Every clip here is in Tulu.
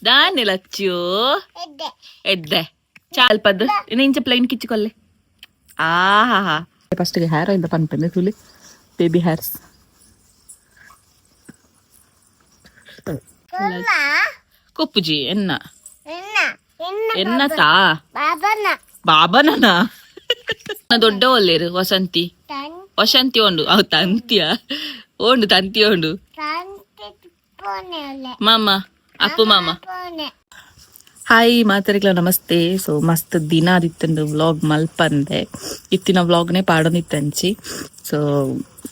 ದಾನೆ ಲಚ್ಚು ಎದ್ದೆ ಚಾಲ್ಪದ್ದು ಇನ್ನು ಇಂಚ ಪ್ಲೈನ್ ಕಿಚ್ಚಿಕೊಲ್ಲೆ. ಆಹಾ, first hair oil ಪನ್ಪೆಂದು ತುಲಿ. Baby hairs ಕೊಪ್ಪುಜಿ ಎನ್ನ ಎನ್ನ ತಾ ಬಾಬನ ದೊಡ್ಡ ಒಲ್ಲೇರು ವಸಂತಿ ವಸಂತಿ ಉಂಡು ಅವು ತಂತಿಯ ಉಂಡು, ತಂತಿ ಉಂಡು. ಮಾಮ ಅಪ್ಪು ಮಾಮ. ಹಾಯ್ ಮಾತರಿಗ್ಲ ನಮಸ್ತೆ. ಸೊ ಮಸ್ತ್ ದಿನ ಆದಿತ್ತುಂಡು ವ್ಲಾಗ್ ಮಲ್ಪಂದೆ. ಇತ್ತಿನ ವ್ಲಾಗ್ನೇ ಪಾಡೊಂದಿತ್ತಂಚಿ. ಸೊ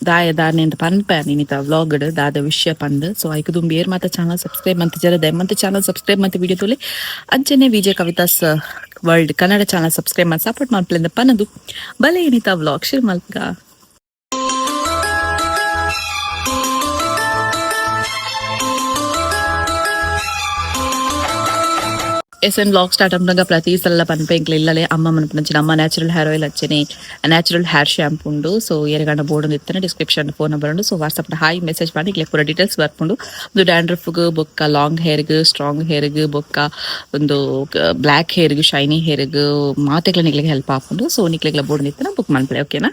ದಾಯ ದಾನೆ ಅಂತ ಪನ್ಪೆ ನಿನಿತ ವ್ಲಾಗ್ ದಾದ ವಿಷಯ ಪಂದ್. ಸೊ ಐಕ್ ದುಂಬಿ ಏರ್ ಮಾತ ಚಾನಲ್ ಸಬ್ಸ್ಕ್ರೈಬ್ ಮಂತ್ ಜರ ಮಂತ್ ಚಾನಲ್ ಸಬ್ಸ್ಕ್ರೈಬ್ ಮಂತ್ ವಿಡಿಯೋ ತೋಲೆ. ಅಂಚನೆ Vijaya Kavitha's world Kannada channel subscribe ಮಾಡಿ ಸಪೋರ್ಟ್ ಮಾಡ್ಪ್ಲೆಂದ ಪನದು ಬಲೆ ಏನಿತ ವ್ಲಾಗ್ ಶೇರ್ ಮಲ್ಕ. S N vlog start ಅಂದಾಗ ಪ್ರತಿ ಸಲ ಪನ್ಪೆ, ಇಂಕ್ಲ ಇಲ್ಲಲೆ ಅಮ್ಮ ಮನ್ಪುನಂಚಿನ ಅಮ್ಮ natural hair oil ಹಚ್ಚನೆ natural hair shampoo ಉಂಡು. ಸೊ ಏರೆಗಂಡ ಬೋರ್ಡ್ ಇತ್ತನೆ description phone number ಉಂಡು. So WhatsApp hi message ಮಾಡಿ ಇಂಕ್ಲೆ ಪೂರ ಡೀಟೇಲ್ಸ್ ಬರ್ಪುಂಡು. ಒಂದು ಡ್ಯಾಂಡ್ರಫ್ಗ್ ಬೊಕ್ಕ ಲಾಂಗ್ ಹೇರ್ಗ್, ಸ್ಟ್ರಾಂಗ್ ಹೇರ್ಗ್, ಬೊಕ್ಕ ಒಂದು ಬ್ಲ್ಯಾಕ್ ಹೇರ್ಗ್, ಶೈನಿ ಹೇರ್ಗ್ ಮಾತೆಗ್ಲ ನಿಕ್ಲೆಗ್ ಹೆಲ್ಪ್ ಆಪುಂಡು. ಸೊ ನಿಕ್ಲೆಗ್ಲ ಬೋರ್ಡ್ ಇತ್ತನ ಬುಕ್ ಮನ್ಪಲೆ, ಓಕೆನಾ?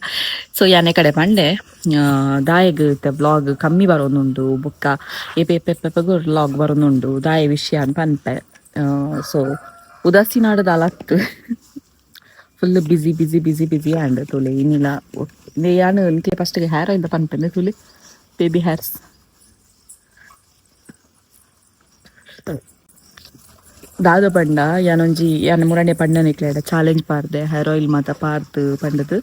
ಸೊ ಯಾನೆ ಕಡೆ ಪಂಡೆ, ದಾಯಗ್ ವ್ಲಾಗ್ ಕಮ್ಮಿ ಬರೋದುಂಡು, ಬೊಕ್ಕ ಏಪ ಏಪ ಏಪ ವ್ಲಾಗ್ ಬರೋದುಂಡು, ದಾಯ ವಿಷಯ ಅಂತ ಪನ್ಪೆ. ಸೊ ಉದಾಸೀನಾಡ ದಾಲತ್ full busy busy busy busy and ತುಲೆ ಇನ್ನಿಲ್ಲ. ಯಾನು ನಿಕ್ಲೆ first hair oil ಪನ್ಪೆಂದು ತುಲೆ. Baby hairs ದಾದ ಪಂಡ, ಯಾನೊಂಜಿ ಯಾನ ಮುರಣೆ ಪಂಡ ನಿಕ್ಲೆಡ ಚಾಲೆಂಜ್ ಪಾರ್ದೆ, ಹೇರ್ ಆಯಿಲ್ ಮಾತ ಪಾರ್ದು ಪಂಡದು.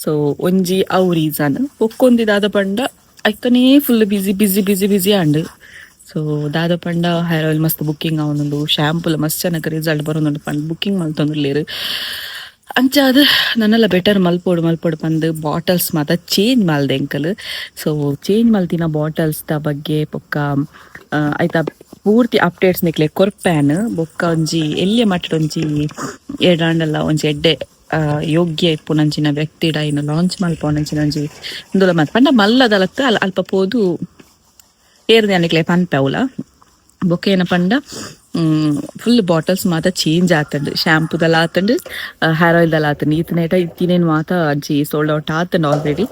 ಸೊ ಒಂಜಿ ಅವು ರೀಸನ್. ಒಕ್ಕೊಂದಿ ದಾದ ಪಂಡ, ಐತನೇ full busy busy busy busy and. So ದಾದ ಪಂಡ, ಹೇರ್ ಆಯಿಲ್ ಮಸ್ತ್ ಬುಕ್ಕಿಂಗ್ ಆವೊಂದುಂಡು, ಶಾಂಪೂಲ ಮಸ್ತ್ ಜನಕ್ಕೆ ರಿಸಲ್ಟ್ ಬರೋದುಂಡು ಪಂಡ್ ಬುಕ್ಕಿಂಗ್ ಮಲ್ತೊಂದುಲ್ಲೆರ್. ಅಂಚಾದ್ ನನ್ನಲ ಬೆಟರ್ ಮಲ್ಪೊಡು ಮಲ್ಪೊಡು ಪಂದ್ ಬಾಟಲ್ಸ್ ಮಾತ ಚೇಂಜ್ ಮಲ್ದೆ ಎಂಕಲ್. ಸೊ ಚೇಂಜ್ ಮಲ್ತಿನ ಬಾಟಲ್ಸ್ ದ ಬಗ್ಗೆ ಬೊಕ್ಕ ಐತ ಪೂರ್ತಿ ಅಪ್ಡೇಟ್ಸ್ ನಿಕ್ಲೆ ಕೊರ್ಪ್ಯಾನ್. ಬೊಕ್ಕ ಒಂಜಿ ಎಲ್ಯ ಮಟ್ಟಡ್ ಒಂಜಿ ಏಡಾಂಡಲ ಒಂಜಿ ಎಡ್ಡೆ ಯೋಗ್ಯ ಇಪ್ಪುನಂಚಿನ ವ್ಯಕ್ತಿಡ ಐನ್ ಲಾಂಚ್ ಮಲ್ಪುನಂಚಿನ ಒಂಜಿ ಇಂದುಲ ಮಲ್ತ್ ಪಂಡ ಮಲ್ಲದಲತ್ ಅಲ್ಪ ಪೋದು ಏರ್ದೆ ನಿಕ್ಲೆ ಪನ್ಪೆ ಅವುಲ. ಬೊಕ್ಕ ಏನ ಪಂಡ, ಫುಲ್ ಬಾಟಲ್ಸ್ ಮಾತ ಚೇಂಜ್ ಆತಂಡು, ಶಾಂಪೂದಲ ಆತಂಡು, ಹೇರ್ ಆಯಿಲ್ ದಲ ಆತಂಡು. ಈತನೇಟ ಇತ್ತಿನೇನು ಮಾತ ಅಂಚಿ ಸೋಲ್ಡ್ ಔಟ್ ಆತಂಡು ಆಲ್ರೆಡಿ.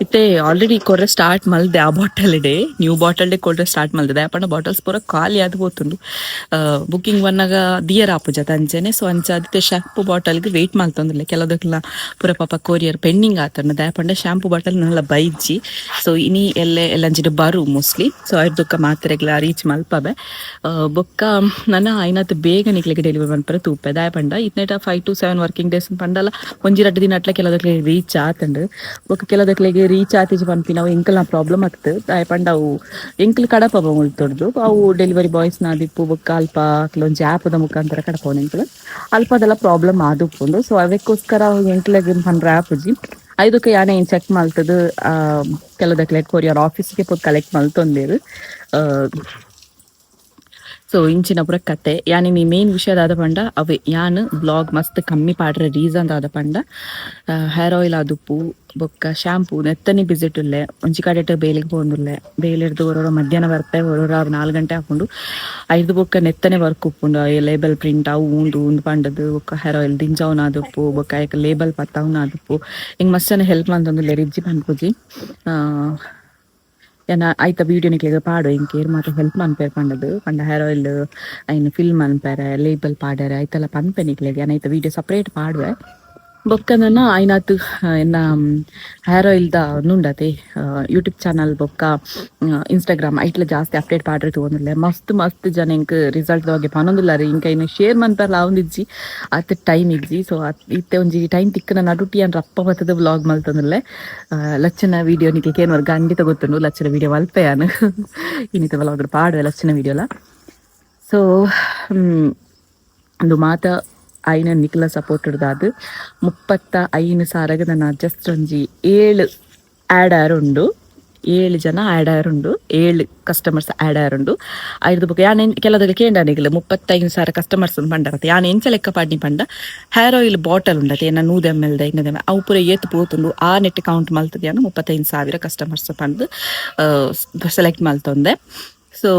ಇತ್ತೆ ಆಲ್ರೆಡಿ ಕೊರ್ರೆ ಸ್ಟಾರ್ಟ್ ಮಲ್ದೆ. ಆ bottle day new bottle day ಕೊರ್ರೆ ಸ್ಟಾರ್ಟ್ ಮಲ್ದೆ. ಪಂಡ ಬಾಟಲ್ಸ್ ಪೂರ ಖಾಲಿ ಆದ್ ಪೋತುಂಡು. ಬುಕ್ಕಿಂಗ್ ಬನ್ನಗ ದಿಯರ್ ಆಪುಜತ ಅಂಚನೆ. ಸೊ ಅಂಚ ಅದಿತ್ತೆ ಶಾಂಪೂ ಬಾಟಲ್ಗೆ ವೇಟ್ ಮಲ್ತೊಂದುಲ್ಲೆ. ಕೆಲದಕ್ಲ ಪೂರ ಪಾಪ ಕೊರಿಯರ್ ಪೆಂಡಿಂಗ್ ಆತಂಡು. ದಾಯ ಪಂಡ ಶಾಂಪೂ ಬಾಟಲ್ ನಲ್ಲ ಬೈಜ್ಜಿ. ಸೊ ಇನಿ ಎಲ್ಲೆ ಎಲ್ಲಂಚಿನ ಬರು ಮೋಸ್ಟ್ಲಿ. ಸೊ ಐರ್ದೊಕ್ಕ ಮಾತ್ರೆಗ್ಲ ರೀಚ್ ಮಲ್ಪಬೆ. ಬೊಕ್ಕ ನನ ಐನಾತ್ ಬೇಗ ನಿಕ್ಲೆಗ್ ಡೆಲಿವರಿ ಮನ್ಪರೆ ತೂಪೆ. ದಾಯ ಪಂಡ ಇತ್ನೇಟ 5 to 7 working days ಪಂಡಲ ಒಂಜಿ ರಡ್ಡ್ ದಿನ ಅಟ್ಲ ಕೆಲದಕ್ಲೆಗ್ ರೀಚ್ ಆತಂಡು. ಬೊಕ್ಕ ಕೆಲದಕ್ಲೆಗ್ ರೀಚ್ ಆತಿಜಿ ಪನ್ಪಿನವು ಎಂಕಲ್ನ ಪ್ರಾಬ್ಲಮ್ ಆಗ್ತದೆ. ದಾಯ ಪಂಡ ಅವು ಎಂಕಲ್ ಕಡಪ ಮುಲ್ತೊಡ್ದು ಅವು ಡೆಲಿವರಿ ಬಾಯ್ಸ್ ನಾದಿಪ್ಪು. ಬೊಕ್ಕ ಅಲ್ಪ ಕೆಲವೊಂಜಿ ಆ್ಯಪ್ ದ ಮುಖಾಂತರ ಕಡಪವನ ಎಂಕಲ್ ಅಲ್ಪದೆಲ್ಲ ಪ್ರಾಬ್ಲಮ್ ಆದುಪ್ಪುಂಡು. ಸೊ ಅದಕ್ಕೋಸ್ಕರ ಎಂಕ್ಲೆಗ್ ಪನ್ರೆ ಆಪುಜಿ. ಐದಕ್ಕೆ ಯಾನೆ ಚೆಕ್ ಮಲ್ತದು ಕೆಲದಕ್ಲೆ ಕೊರಿಯರ್ ಆಫೀಸ್ಗೆ ಪೋದು ಕಲೆಕ್ಟ್ ಮಲ್ತೊಂದೇರು. ಸೊ ಇಂಚಿನ ಪೂರ ಕತೆ. ಯಾನ್ ಈ ಮೇನ್ ವಿಷಯ ದಾದ ಪಂಡ, ಅವೆ ಯಾನ್ ಬ್ಲಾಗ್ ಮಸ್ತ್ ಕಮ್ಮಿ ಪಾಡ್ರೆ ರೀಸನ್ ದಾದ ಪಂಡ, ಹೇರ್ ಆಯಿಲ್ ಆದುಪ್ಪು ಬೊಕ್ಕ ಶಾಂಪೂ ನೆತ್ತನೆ ಬಿಸಿಟ್ ಉಲ್ಲೆ. ಒಂಜಿ ಕಡೆಟ್ ಬೇಲೆಗ್ ಪೋವೊಂದುಲ್ಲೆ. ಬೇಲೆರ್ದ್ ಒರೊರ ಮಧ್ಯಾಹ್ನ ಬರ್ಪೆ, ಒರೊರ 4 ಗಂಟೆ ಆಪುಂಡು. ಐದು ಬೊಕ್ಕ ನೆತ್ತನೆ ವರ್ಕ್ ಉಪ್ಪುಂಡು. ಲೇಬಲ್ ಪ್ರಿಂಟ್ ಅವು ಉಂದು ಉಂದು ಪಂಡದು, ಬೊಕ್ಕ ಹೇರ್ ಆಯಿಲ್ ದಿಂಜಾವುನ ಆದುಪ್ಪು, ಬೊಕ್ಕ ಐಕ್ ಲೇಬಲ್ ಪತ್ತಾವುನ ಆದುಪ್ಪು. ಹಿಂಗ್ ಮಸ್ತ್ ಜನ ಹೆಲ್ಪ್ ಮಲ್ತೊಂದುಲ್ಲೆರ್, ಇಜ್ಜಿ ಪನ್ಪುಜಿ. ಯಾನ ಐತ ವಿಡಿಯೋ ನಿಕ್ಲೆಗ್ ಪಾಡು, ಎಂಕ್ ಏರ್ ಮಾತ ಹೆಲ್ಪ್ ಮನ್ಪೆರ್ ಪಂಡದು. ಪಂಡ ಹೇರ್ ಆಯಿಲ್ ಐನ್ ಫಿಲ್ ಮನ್ಪೆರೆ, ಲೇಬಲ್ ಪಾಡೆರೆ, ಐತೆಲ್ಲ ಪನ್ಪೆ ನಿಕ್ಲೆಗ್. ಯಾನ್ ಐತ ವಿಡಿಯೋ ಸಪ್ರೇಟ್ ಪಾಡುವೆ. ಬೊಕ್ಕ ನನ ಐನಾತ್ ಎನ್ನ ಹೇರ್ ಆಯಿಲ್ ದ ಉಂಡತೆ ಯೂಟ್ಯೂಬ್ ಚಾನಲ್ ಬೊಕ್ಕ ಇನ್ಸ್ಟಾಗ್ರಾಮ್ ಐಟ್ಲ ಜಾಸ್ತಿ ಅಪ್ಡೇಟ್ ಪಾಡ್ರೆ ತೂವೊಂದುಲ್ಲೆ. ಮಸ್ತ್ ಮಸ್ತ್ ಜನ ಎಂಕ್ ರಿಸಲ್ಟ್ ಬಗ್ಗೆ ಪನೊಂದುಲ್ಲಾರ್. ಇಂಕ ಐನ್ ಶೇರ್ ಮನ್ಪೆರ್ಲ ಆವೊಂದಿಜ್ಜಿ, ಆತ್ ಟೈಮ್ ಇಜ್ಜಿ. ಸೊ ಇತ್ತೆ ಒಂಜಿ ಟೈಮ್ ತಿಕ್ಕನ ನಡುಟಿ ಯಾನ್ ರಪ್ಪ ಬತ್ತದ ವ್ಲಾಗ್ ಮಲ್ತೊಂದುಲ್ಲೆ. ಲಚ್ಚನ ವಿಡಿಯೋ ನಿಕ್ಲೆ ಕೇನ್ವರ್ ಖಂಡಿತ ಗೊತ್ತುಂಡು, ಲಚ್ಚನ ವಿಡಿಯೋ ಮಲ್ಪೆ ಯಾನ್. ಇನ್ನಿತ ವ್ಲಾಗ್ ಪಾಡುವೆ ಲಚ್ಚನ ವಿಡಿಯೋಲ. ಸೊ ಉಂದು ಮಾತ ಐನ ನಿಕ್ಲ ಸಪೋರ್ಟ್ ದಾದ್. 35 ಸಾರಗ್ ನನ್ನ ಜಸ್ಟ್ ಒಂಜಿ ಏಳು ಆ್ಯಡ್ ಆರುಂಡು, ಏಳು ಜನ ಆ್ಯಡ್ ಆರುಂಡು, ಏಳು ಕಸ್ಟಮರ್ಸ್ ಆ್ಯಡ್ ಆರುಂಡು. ಐದು ಬೊಕ್ಕ ಯಾನ್ ಕೆಲದಕ್ಕೆ ಕೇಂಡ, ನಿಕ್ಲೆ 35 ಸಾವಿರ ಕಸ್ಟಮರ್ಸ್ ಪಂಡರತ್ತೆ, ಯಾನ್ ಎಂಚ ಲೆಕ್ಕ ಪಾಡ್ನಿ ಪಂಡ, hair oil bottle ಉಂಡತೆ ಎನ್ನ 100 ಎಮ್ ಎಲ್ ದ 200 ಎಮ್ ಅವು ಪೂರ ಏತ್ ಪೋತುಂಡು, ಆ ನೆಟ್ ಕೌಂಟ್ ಮಲ್ತದ ಯಾನ್ 35,000 ಕಸ್ಟಮರ್ಸ್ ಪಂದ್ ಸೆಲೆಕ್ಟ್ ಮಲ್ತೊಂದೆ. ಸೊ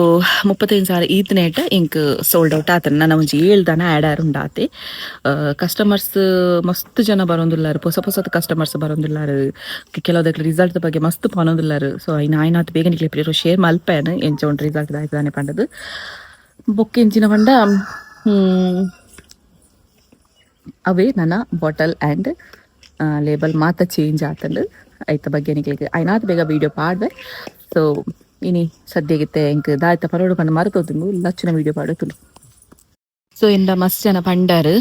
35,000 ಈತನೇಟ ಇಂಕ್ ಸೋಲ್ಡ್ ಔಟ್ ಆತನ. ನನ್ನ ಒಂಜಿ ಏಳು ದನ ಆ್ಯಡ್ ಆರು ಉಂಡಾತೆ. ಕಸ್ಟಮರ್ಸ್ ಮಸ್ತ್ ಜನ ಬರೋಂದುಲ್ಲಾರು, ಪೊಸ ಪೊಸತ್ ಕಸ್ಟಮರ್ಸ್ ಬರೋಂದುಲ್ಲಾರು. ಕೆಲವುದಕ್ಕೆ ರಿಸಲ್ಟ್ ಬಗ್ಗೆ ಮಸ್ತ್ ಪನೊಂದುಲ್ಲಾರು. ಸೊ ಐನ ಆಯ್ನಾತ್ ಬೇಗ ನಿಕ್ಲೆ ಪ್ರಿಯರು ಶೇರ್ ಮಲ್ಪೇನು ಎಂಚ ಉಂಟು ರಿಸಲ್ಟ್ ದಾಯ್ತಾನೆ ಪಂಡದು. ಬೊಕ್ಕ ಎಂಚಿನ ಪಂಡ, ಅವೇ ನನ್ನ ಬಾಟಲ್ ಆ್ಯಂಡ್ ಲೇಬಲ್ ಮಾತ ಚೇಂಜ್ ಆತಂಡು. ಐತ ಬಗ್ಗೆ ನಿಕ್ಲೆಗ್ ಐನಾತ್ ಬೇಗ ವೀಡಿಯೋ ಪಾಡ್ವೆ. ಸೊ ಇನಿ ಸದ್ಯಗಿತ್ತೆ ಎಂಕ್ ದಾಯ್ತ ಪರೋಡು ಪಂಡ ಮರತೋತುಂಡು, ಲಚ್ಚುನ ವೀಡಿಯೋ ಪಾಡುತ್ತುಂಡು. ಸೊ ಇಂದ ಮಸ್ತ್ ಜನ ಪಂಡರ್,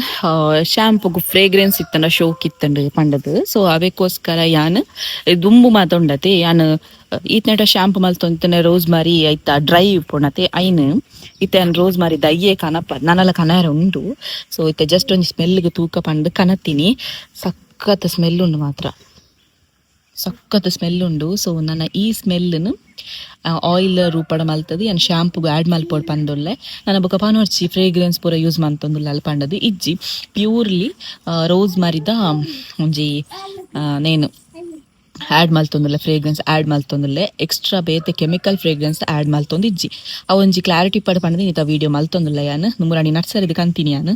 ಶಾಂಪುಗು ಫ್ರೇಗ್ರೆನ್ಸ್ ಇತ್ತಂಡ ಶೋಕ್ ಇತ್ತಂಡು ಪಂಡದು. ಸೊ ಅವೆಕ್ಕೋಸ್ಕರ ಯಾನ್ ದುಂಬು ಮಾತೊಂಡತೆ, ಯಾನ್ ಈತ್ನೆಟ ಶಾಂಪು ಮಲ್ತೊಂತನೆ ರೋಸ್ ಮಾರಿ ಐತ ಡ್ರೈ ಉಪ್ಪುಣತೆ. ಐನ್ ಇತ್ತೆ ಯಾನ್ ರೋಸ್ ಮಾರಿ ದಯ್ಯೆ ಕನಪ ನನಲ ಕನಾರ ಉಂಡು. ಸೊ ಇತ್ತೆ ಜಸ್ಟ್ ಒಂಜಿ ಸ್ಮೆಲ್ಗೆ ತೂಕ ಪಂಡ್ ಕನತೀನಿ. ಸಖತ್ ಸ್ಮೆಲ್ ಉಂಡು ಮಾತ್ರ, ಸಖತ್ ಸ್ಮೆಲ್ ಉಂಡು. ಸೊ ನನ್ನ ಈ ಸ್ಮೆಲ್ನು ಆಯಿಲ್ ರೂಪಡ ಮಲ್ತದೆ ಯಾನ್ ಶಾಂಪುಗ್ ಆ್ಯಡ್ ಮಲ್ಪೊಡು ಪಂದೊಲ್ಲೆ. ನನ್ನ ಬೊಕ ಪನೊರ್ಚಿ ಫ್ರೇಗ್ರೆನ್ಸ್ ಪೂರ ಯೂಸ್ ಮಂತೊಂದುಲ್ಲ ಅಲ್ಪ ಪಂಡದು ಇಜ್ಜಿ. ಪ್ಯೂರ್ಲಿ ರೋಸ್ ಮಾರಿದ ಒಂಜಿ ನೇನು ಆ್ಯಡ್ ಮಲ್ತೊಂದುಲ್ಲೆ, ಫ್ರೇಗ್ರೆನ್ಸ್ ಆ್ಯಡ್ ಮಲ್ತೊಂದುಲ್ಲೆ. ಎಕ್ಸ್ಟ್ರಾ ಬೇತೆ ಕೆಮಿಕಲ್ ಫ್ರೇಗ್ರೆನ್ಸ್ ಆ್ಯಡ್ ಮಲ್ತೊಂದು ಇಜ್ಜಿ. ಅವ ಒಂಜಿ ಕ್ಲಾರಿಟಿ ಪಡ್ ಪಂಡದು ಈತ ವೀಡಿಯೋ ಮಲ್ತೊಂದುಲ್ಲ. ಯಾನ್ ನುಮುರಾಣಿ ನರ್ಸರಿದ ಕಂತೀನಿ ಯಾನ್.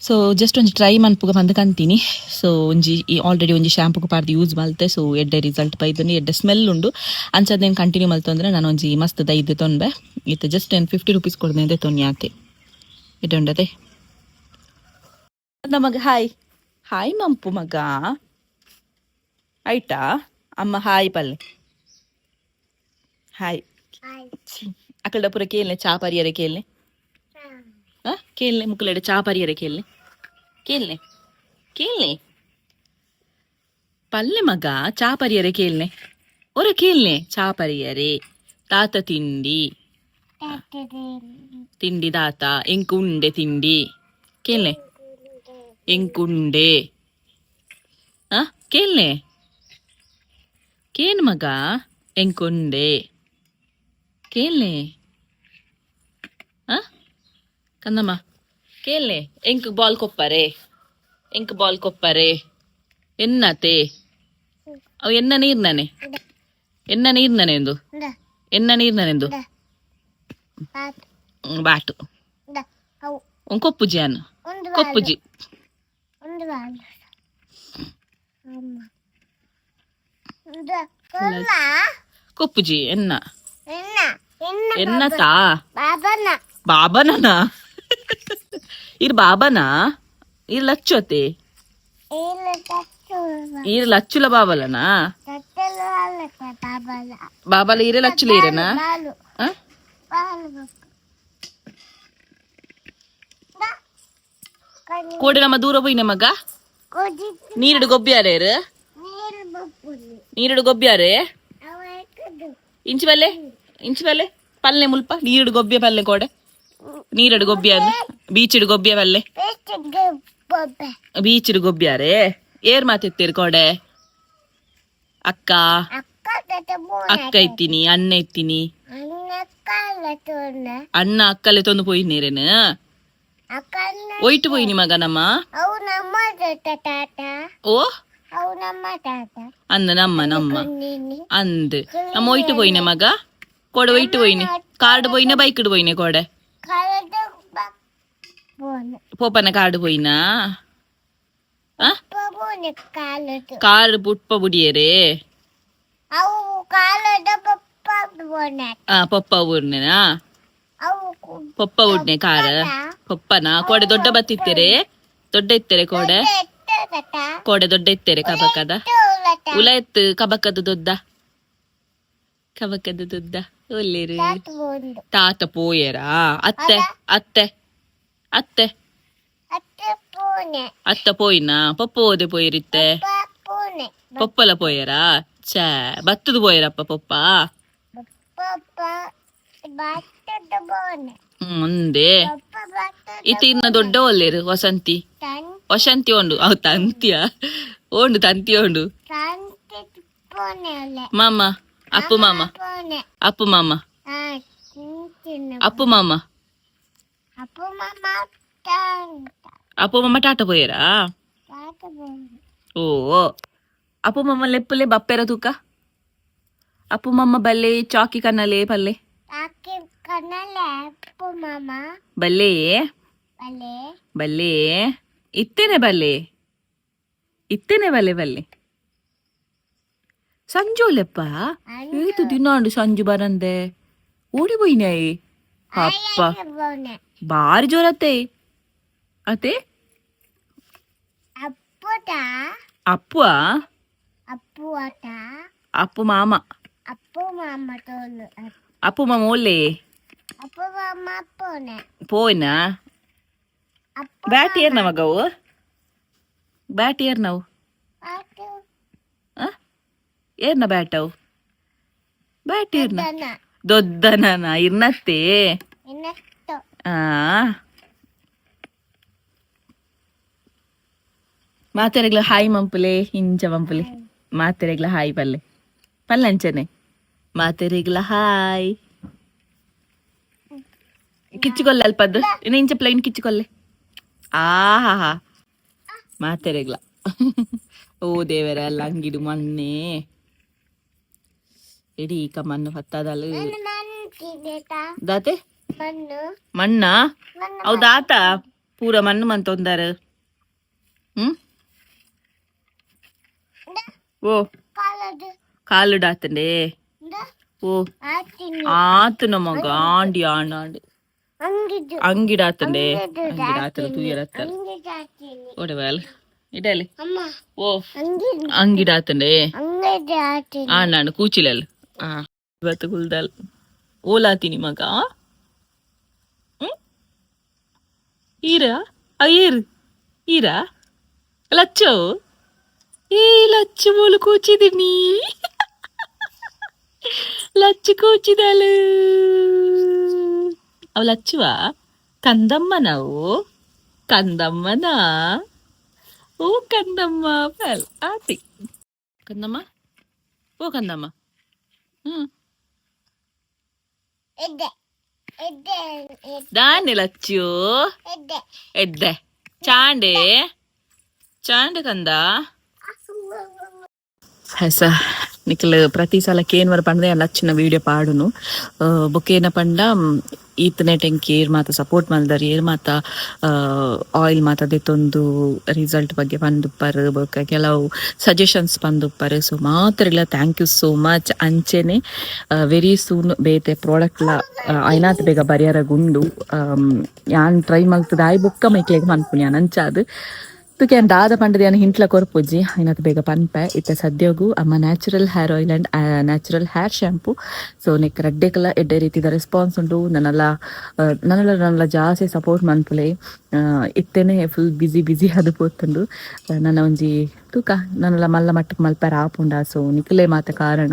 ಸೊ ಜಸ್ಟ್ ಒಂಜಿ ಟ್ರೈ ಮನ್ಪುಗ ಪಂದ್ ಕಂತೀನಿ. ಸೊ ಒಂಜಿ ಈ ಆಲ್ರೆಡಿ ಒಂಜಿ ಶಾಂಪುಗು ಪಾಡ್ದು ಯೂಸ್ ಮಲ್ತೆ. ಸೊ ಎಡ್ಡೆ ರಿಸಲ್ಟ್ ಬೈದನಿ, ಎಡ್ಡೆ ಸ್ಮೆಲ್ ಉಂಡು. ಅಂಚದೇನು ಕಂಟಿನ್ಯೂ ಮಲ್ತೊಂದ್ರೆ ನಾನು ಒಂಜಿ ಮಸ್ತ್ ದೈದು ತೊಂಬೆ. ಇತ್ತೆ ಜಸ್ಟ್ ಏನು 50 ರುಪೀಸ್ ಕೊಡ್ದೆ ತೊನ್ನಿ ಆತೆ. ಎಡ್ಡೆ ಉಂಡತೆ ಮಗ. ಹಾಯ್ ಹಾಯ್ ಮಂಪು ಮಗ ಆಯ್ತಾ? ಅಮ್ಮ ಹಾಯ್ ಪಲ್ಲೆ, ಹಾಯ್. ಅಕಲ್ಡ ಪೂರ ಕೇಳ್ನೆ, ಚಾ ಪರಿಯರೆ ಕೇಳ್ನೆ. ಕೇಳ್ನೆ ಮುಕ್ಕಲೆಡೆ, ಚಾ ಪರಿಯರೆ ಕೇಳ್ನೆ, ಕೇಳ್ನೆ, ಕೇಳ್ನೆ ಪಲ್ಲೆ ಮಗ. ಚಾ ಪರಿಯರೆ ಕೇಳ್ನೆ, ಒರ ಕೇಳ್ನೆ, ಚಾ ಪರಿಯರೆ. ತಾತ ತಿಂಡಿ ತಿಂಡಿ ದಾತ ಎಂಕುಂಡೆ ತಿಂಡಿ ಕೇಳ್ನೆ, ಎಂಕುಂಡೆ. ಆ ಕೇಳ್ನೆ, ಕೇನ್ ಮಗ, ಎಂಕುಂಡೆ ಕೇಳ್ನೆ. ಆ ಕಂದಮ್ಮ ಕೇಳ್ನೆ, ಎಂಕ್ ಬಾಲ್ ಕೊಪ್ಪರೆ, ಎಂಕ್ ಬಾಲ್ ಕೊಪ್ಪರೆ. ಎನ್ನತೆ ಅವು? ಎನ್ನ ನೀರ್ನನೆ, ಎನ್ನ ನೀರ್ನನೆ ಎಂದು, ಎನ್ನ ನೀರ್ನನೆಂದು ಬಾಟು ಒಂದ್ ಕೊಪ್ಪುಜಿ ಅನ್ನು ಕೊಪ್ಪುಜಿ. ಕೊಪ್ಪುಜಿ ಎನ್ನ ಎನ್ನತಾ ಬಾಬನನ ಇರ್ ಬಾಬನ ಇರ್ ಲಚ್ಚೋತೆ ಈರ್ ಲಚ್ಚುಲ ಬಾಬಲನಾ? ಬಾಬಲ ಈರೆ ಲಚ್ಚುಲ ಈರೆನಾ? ಕೋಡೆ ನಮ್ಮ ದೂರ ಪೋಯಿನ ಮಗ. ನೀರುಡು ಗೊಬ್ಬಿಯಾರೆ, ನೀರುಡು ಗೊಬ್ಬಿಯಾರೆ. ಇಂಚಿ ಬಲ್ಲೆ, ಇಂಚಿ ಬಲ್ಲೆ, ಪಲ್ಲೆ ಮುಲ್ಪ ನೀರುಡು ಗೊಬ್ಬಿಯ ಪಲ್ಲೆ. ಕೋಡೆ ನೀರಡು ಗೊಬ್ಬಿಯ, ಬೀಚಿಡು ಗೊಬ್ಬಿಯ ಪಲ್ಲೆ, ಬೀಚಿಡು ಗೊಬ್ಬಿಯಾರೆ. ಏರ್ ಮಾತೆತ್ತೀರಿ ಕೋಡೆ? ಅಕ್ಕ ಅಕ್ಕ ಇತ್ತೀನಿ, ಅಣ್ಣ ಇತ್ತೀನಿ. ಅಣ್ಣ ಅಕ್ಕಲೆ ತೊಂದು ಪೋಯಿ ನೀರೇನು ಒಯ್ಟು ಪೋಯಿನಿ ಮಗ ನಮ್ಮ. ಓ ಅಂದ ನಮ್ಮ ನಮ್ಮ ಅಂದ್ ನಮ್ಮ ಒಯ್ಟು ಪೋಯಿನೆ ಮಗ. ಕೋಡೆ ಒಯ್ಟು ಪೋಯಿನಿ? ಕಾರ್ಡ್ ಪೋಯಿನ, ಬೈಕ್ ಪೋಯಿನೆ ಕೋಡೆ? ಪೋಪನ ಕಾರ್ಡ್ ಪೋಯಿನಾ? ಕಾರ್ ಪುಟ್ಪ ಬುಡಿಯರೇ. ಪೊಪ್ಪ ಊರ್ನೇನಾ? ಪೊಪ್ಪ ಉಡ್ನೆ ಕಾರ್ ಪೊಪ್ಪನ. ಕೋಡೆ ದೊಡ್ಡ ಬತ್ತಿತ್ತೀರಿ, ದೊಡ್ಡ ಇತ್ತೀರಿ ಕೋಡೆ. ಕೋಡೆ ದೊಡ್ಡ ಇತ್ತೀರಿ ಕಬಕದ ಉಲ ಎತ್ತು, ಕಬಕದ ದೊಡ್ಡ, ಕಬಕದ ದೊಡ್ಡ ಒಲ್ಲೇರು. ತಾತ ಪೋಯರಾ? ಅತ್ತೆ ಅತ್ತೆ ಅತ್ತೆ ಅತ್ತ ಪೋಯಿನಾ? ಪೊಪ್ಪ ಓದೆ ಪೋಯಿರಿತ್ತೆ? ಪೊಪ್ಪಲ ಪೋಯರಾ? ಛೇ, ಬತ್ತದ ಪೋಯರಪ್ಪ ಪೊಪ್ಪ. ಒಂದೇ ಇತ್ತ ಇನ್ನ ದೊಡ್ಡ ಒಲ್ಲೇರು ವಸಂತಿ, ವಸಂತಿ ಉಂಡು. ಅವು ತಂತಿಯ ಉಂಡು, ತಂತಿ ಉಂಡು. ಮಾಮ ಅಪ್ಪು ಮಾಮ ಅಪ್ಪು ಮಾಮ ಅಪ್ಪು ಮಾಮ ಅಪ್ಪು ಮಾಮ ಟಾಟ ಪೋಯರಾ? ಓ ಅಪ್ಪು ಮಾಮ ಲೆಪ್ಪುಲೆ ಬಪ್ಪೆರ ತೂಕ. ಅಪ್ಪು ಮಾಮ ಬಲ್ಲೆ, ಚಾಕಿ ಕನ್ನಲೆ ಪಲ್ಲೆ. ಕನಲೆ ಅಪ್ಪು ಮಾಮ. ಬಲ್ಲೆ. ಬಲೆ. ಬಲ್ಲೆ, ಇತ್ತೇನೆ ಬಲ್ಲೆ, ಇತ್ತೇನೆ ಬಲ್ಲೆ ಬಲ್ಲೆ. ಸಂಜೋಲೆಪ್ಪ, ಏತು ದಿನ ಉಂಡು ಸಂಜು ಬರಂದೆ. ಓಡಿ ಪೋಯಿನಾಯಿ ಅಪ್ಪ. ಬೋನೆ. ಬಾರಿ ಜೋರತ್ತೆ ಅತ್ತೆ. ಅಪ್ಪುದ. ಅಪ್ಪುವ. ಅಪ್ಪು ಆಟ. ಅಪ್ಪು ಮಾಮ. ಅಪ್ಪು ಮಾಮ ತೋಲು. ಅಪ್ಪು ಮಾಮ ಓಲೆ? ಅಪ್ಪು ಮಾಮ ಪೋನೆ. ಪೋಯ್ನಾ? ಅಪ್ಪು. ಬ್ಯಾಟ್ ಏರ್ನ ಮಗವು? ಬ್ಯಾಟ್ ಏರ್ನವು? ಆಟು. ಆ? ಏರ್ನ ಬ್ಯಾಟ್ ಅವು? ಬ್ಯಾಟ್ ಏರ್ನ? ದನ. ದೊದ್ದನ ಇರ್ನತ್ತೆ. ಇನ್ನಷ್ಟು. ಆ ಮಾತೆರೆಗ್ಲ ಹಾಯ್ ಮಂಪುಲೆ, ಇಂಚ ಮಂಪುಲೆ. ಮಾತೆರೆಗ್ಲ ಹಾಯ್ ಪಲ್ಲೆ, ಪಲ್ಲಂಚನೆ ಮಾತೆರೆಗ್ಲ ಹಾಯ್. ಕಿಚ್ಚುಕೊಲ್ಲೆ ಅಲ್ಪದ್ದು ಇನ್ನು ಇಂಚ ಪ್ಲೈನ್ ಕಿಚ್ಚುಕೊಲ್ಲೆ. ಆಹಾ, ಮಾತೆರೆಗ್ಲ. ಓ ದೇವರ, ಅಲ್ಲ ಅಂಗಿಡು ಮೊನ್ನೆ ಇಡೀ ಮಣ್ಣು ಹತ್ತದಲ್ಲ. ಮಣ್ಣು ತಿನ್ನೇತ. ದಾತೆ? ಮಣ್ಣು. ಮಣ್ಣ? ಮಣ್ಣು. ಹೌದಾತ, ಪೂರ ಮಣ್ಣು ಮಂತೊಂದಾರ. ಹ್ಮ್ ಓ. ಕಾಲದು. ಕಾಲು ಡಾತಂಡೆ. ಓ. ಆತೀನಿ. ಆತನ ಮಗ ಆಂಡಿ ಆಂಡ್ ಆಂಡ್. ಅಂಗಿದು. ಅಂಗಿಡಾತಂಡೆ, ಅಂಗಿಡಾತನ ತೂಯರತ್ತಲ್ಲ. ಅಂಗಿದು ಆತೀನಿ. ಓಡವಲ್ ಇಡಲಿ. ಅಮ್ಮ. ಓ. ಅಂಗಿದು. ಅಂಗಿಡಾತಂಡೆ. ಅಂಗಿದು ಆತೀನಿ. ಆಂಡ್ ಕೂಚಿಲಲ್ ಆ ಇವತ್ತು ಕುಲ್ದಲ್ ಓಲಾತೀನಿ ಮಗ. ಹ್ಮ್ ಈರ ಅಯ್ಯರ್ ಈರ ಲಚ್ಚು, ಏ ಲಚ್ಚು ಬೋಲು ಕೂಚಿದಿನಿ, ಲಚ್ಚು ಕೂಚಿದಳು. ಅವು ಲಚ್ಚುವ ಕಂದಮ್ಮ, ನಾವು ಕಂದಮ್ಮನ. ಓ ಕಂದಮ್ಮ ಫಲ್ ಆತಿ ಕಂದಮ್ಮ, ಓ ಕಂದಮ್ಮ. ಹ್ಮ್. ಎದ್ದೆ ಎದ್ದೆ ಎದ್ದೆ. ದಾನೆ ಲಚ್ಚು? ಎದ್ದೆ. ಎದ್ದೆ ಚಾಂಡೆ ಚಾಂಡೆ ಕಂದ ಹೆಸ. ನಿಖಲ್ ಪ್ರತಿ ಸಲ ಕೇನ್ವರ ಪಂಡ ಲಚ್ಚಿನ ವಿಡಿಯೋ ಪಾಡುನು. ಬೊಕ್ಕ ಪಂಡ ಈತನೆ ಟೆಂಕ್ ಏರ್ ಮಾತ ಸಪೋರ್ಟ್ ಮಲ್ದರ್, ಏರ್ ಮಾತ ಆಯಿಲ್ ಮಾತ ದೆತ್ತೊಂದು ರಿಸಲ್ಟ್ ಬಗ್ಗೆ ಪಂದುಪ್ಪರ್, ಬೊಕ್ಕ ಕೆಲವು ಸಜೆಷನ್ಸ್ ಪಂದುಪ್ಪರ್. ಸೊ ಮಾತೆರೆಗ್ಲ thank you so much. ಅಂಚೆನೆ ವೆರಿ ಸೂನ್ ಬೇತೆ ಪ್ರಾಡಕ್ಟ್ಲ ಐನಾತ್ ಬೇಗ ಬರ್ಯಾರ ಗುಂಡು. ಯಾನ್ ಟ್ರೈ ಮಲ್ತದ ಆಯ್ ಬೊಕ್ಕ ಮೈಕ್ಲೆಗ್ ಮನ್ಪುನಿ ಯಾನ್. ಅಂಚಾದ್ ತುಕೆ ದಾದ ಪಂಡದ ಯಾನ್ ಹಿಂಟ್ಲ ಕೊರ್ಪುಜಿ, ಐನಾತ್ ಬೇಗ ಪನ್ಪೆ. ಇತ್ತೆ ಸದ್ಯಗು ಅಮ್ಮ natural hair oil and natural hair shampoo. So ನೆಕ್ ರಡ್ಡೆಕಲ ಎಡ್ಡೆ ರೀತಿದ ರೆಸ್ಪಾನ್ಸ್ ಉಂಡು. ನನಲ ನನಲ ನನಲ ಜಾಸ್ತಿ ಸಪೋರ್ಟ್ ಮನ್ಪುಲೆ. ಇತ್ತೆನೆ ಫುಲ್ ಬಿಸಿ ಬಿಸಿ ಅದು ಪೋತುಂಡು. ನನ್ನ ಒಂಜಿ ತೂಕ ನನಲ ಮಲ್ಲ ಮಟ್ಟಕ್ಕೆ ಮಲ್ಪೆರ ಆಪುಂಡ. ಸೊ ನಿಕಲೆ ಮಾತ ಕಾರಣ.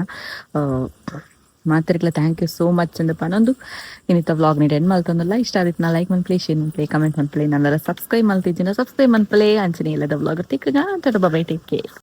ಮಾತೆರೆಗ್ಲ thank you so much ಅಂದ್ ಪನೊಂದು ಇನ್ನಿತ ವ್ಲಾಗ್ ನೀಡ್ ಎಂಡ್ ಮಲ್ತೊಂದುಲ್ಲ. ಇಷ್ಟ ಆದಿತ್ತು ನಾ ಲೈಕ್ ಮನ್ಪ್ಲೆ, ಶೇರ್ ಮನ್ಪ್ಲೆ, ಕಮೆಂಟ್ ಮನ್ಪ್ಲೆ. ನನ್ನರ ಸಬ್ಸ್ಕ್ರೈಬ್ ಮಲ್ತಿದ್ದೀನಿ, ಸಬ್ಸ್ಕ್ರೈಬ್ ಮನ್ಪ್ಲೆ. ಅಂಚನೆ ಇಲ್ಲದ ವ್ಲಾಗ್ ತಿಕ್ಕಗ. Bye, take care.